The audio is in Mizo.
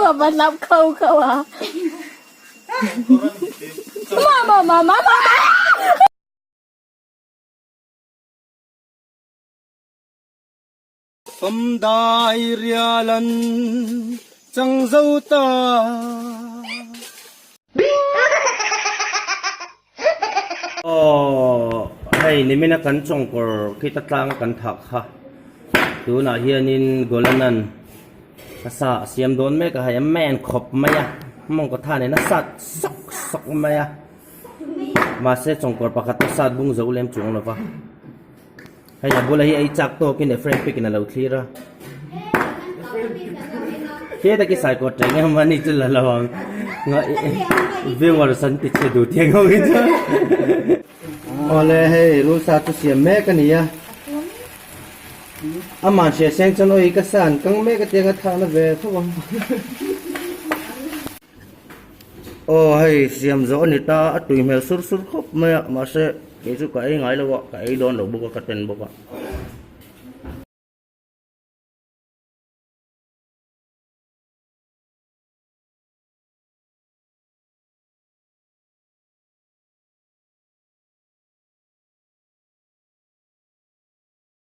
a hlap kho kho a. Mama mama mama. Famdai rialan chang zo ta. Aw hei nimina kan chawngkawr khita tlanga kan thah kha tunah hianin Golanan a sa a siam dawn mek a hei a man khawp mai a mawngkaw tha nen a sat sawk sawk mai a mahse chawngkawr pakhat a sat bung zo lem chuang lo va hei a bula hi ei chak tawkin Ephraim pick in a lo thlir a he taki saikawt reng em ani chu la lo ang viewers an ti chhe duh tiang ho hi chu awle hei rulsa chu siam mek a ni a aman hria seng chuan awi ka sa an kang mek a tiang a thahna ve tho ang Aw hei siam zawh a ni ta a tui hmel sur sur khawp mai a mahse kei chu ka ei ngai lo a ka ei dawn lo bawk a ka ten bawk a.